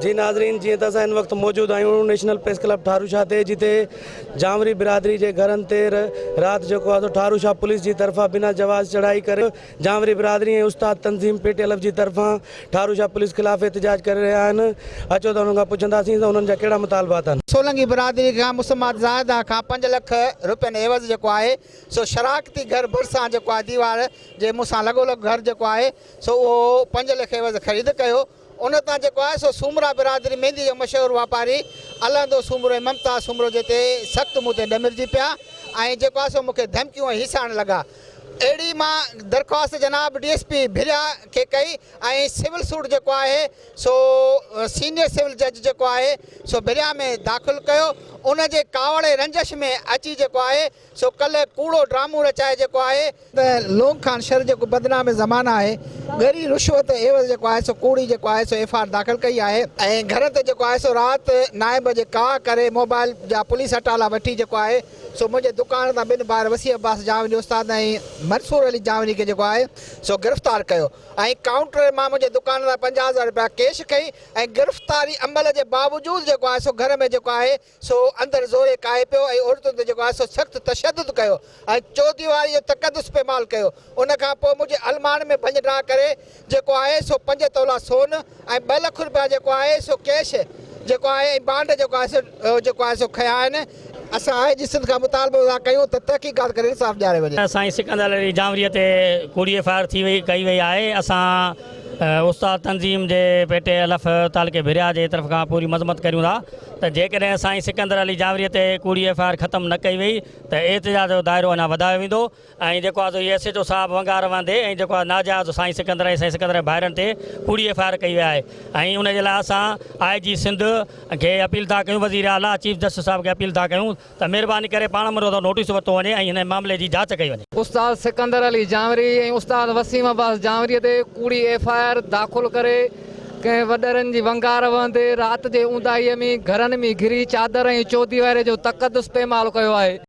جي ناظرين جيئن ته اسان هن وقت موجود آهيون نيشنل پريس ڪلب ٺاروشاه تي جتي جانوري برادري جي گهرن تي رات جيڪو آهي سو ٺاروشاه پوليس جي طرفان بنا جواز چڙهائي ڪري جانوري برادري ۽ استاد تنظيم پي ٽي الف جي طرفان ٺاروشاه پوليس خلاف احتجاج ڪري رهيا آهن اچو ته انهن کان پڇنداسين ته انهن جا ڪهڙا مطالبات آهن. سولنگي برادري کان مسمات زاهده کان پنج لک روپين عيوض جيڪو آهي سو شراڪتي گهر ڀرسان جيڪو آهي ديوار جي مون سان لڳو لڳ گهر جيڪو آهي سو اهو پنج لک عيوض خريد ڪيو. ان تان جيڪو آهي سو سومرا برادري ميندي جو مشهور واپاري الهندو سومرو ۽ ممتاز سومرو جي تي سخت مون تي ڏمرجي پيا ۽ جيڪو آهي سو مون کي ڌمڪيون ۽ هيسائڻ لڳا. اهڙي مان درخواست جناب ڊي ايس پي ڀريا کي ڪئي ۽ سول سوٽ جيڪو آهي سو سينيئر سول جج جيڪو آهي سو ڀريا ۾ داخل ڪيو. ان جي ڪاوڙ ۽ رنجش ۾ اچي جيڪو آهي سو ڪلهه ڪوڙو ڊرامو رچائي جيڪو آهي. ته لونگ خان شر جيڪو بدنام زمانه آهي ڳري رشوت عيوض جيڪو آهي سو ڪوڙي جيڪو آهي سو ايف آر داخل ڪئي آهي ۽ گهرن تي جيڪو آهي سو رات نائين بجي ڪاهه ڪري موبائل جا پوليس اٽالا وٺي جيڪو آهي سو منهنجي دڪان تان ٻن ڀائر وسيع عباس جاوني استاد ۽ منصور علي جاوني کي جيڪو آهي سو گرفتار ڪيو ۽ ڪائونٽر مان منهنجي دڪان تان 50 هزار رپيا ڪيش کنئي ۽ گرفتاري عمل جي باوجود جيڪو آهي سو گهر ۾ جيڪو آهي سو اندر زوري ڪاهي پيو ۽ عورتن تي جيڪو آهي سو سخت تشدد ڪيو ۽ چوديواري جو تقدس پيمال ڪيو. ان کان پوء منهنجي الماڙين ۾ ڀڃ ڊاهه ڪري جيڪو آهي سو پنج تولا سون ۽ ٻه لک روپيا جيڪو آهي سو ڪيش جيڪو آهي ۽ بانڊ جيڪو آهي سو جيڪو آهي سو کنيا آهن. اسان آء جي سنڌ کان مطالبو ٿا ڪيون ته تحقيقات ڪري انصاف ڏياري وڃي. سائين سڪندر علي جانوريء تي ڪوڙي ايف I R ٿي وئي ڪئي وئي آهي اسان استاد تنظيم جي پي ٽي الف تعلقي ڀريا جي طرف کان پوري مذمت ڪريون ٿا ته جيڪڏهن سائين سڪندر علي جانوريء تي ڪوڙي ايف I R ختم نه ڪئي وئي ته احتجاج جو دائرو اڃا وڌايو ويندو ۽ جيڪو آهي سو هي ايس ايڇ او صاحب ونگار وهندي ۽ جيڪو آهي ناجائز سائين سڪندر ۽ سائين سڪندر جي ڀائرن تي ڪوڙي ايف I R ڪئي وئي آهي ۽ ان جي لاء اسان آء جي سنڌ کي اپيل ٿا ڪيون وزير اعليٰ چيف جسٽس صاحب کي اپيل ٿا ڪيون ته مهرباني ڪري پاڻمرادو نوٽيس ورتو وڃي ۽ هن معاملي جي جاچ ڪئي وڃي. استاد سڪندر علي جانوري ۽ استاد وسيم عباس جانوري تي ڪوڙي ايف I R داخل ڪري ڪنهن وڏيرن جي ونگار وهندي رات جي اونداهي ۾ گهرن ۾ گهري چادر ۽ چوديواري جو تقدس پيمال ڪيو آهي.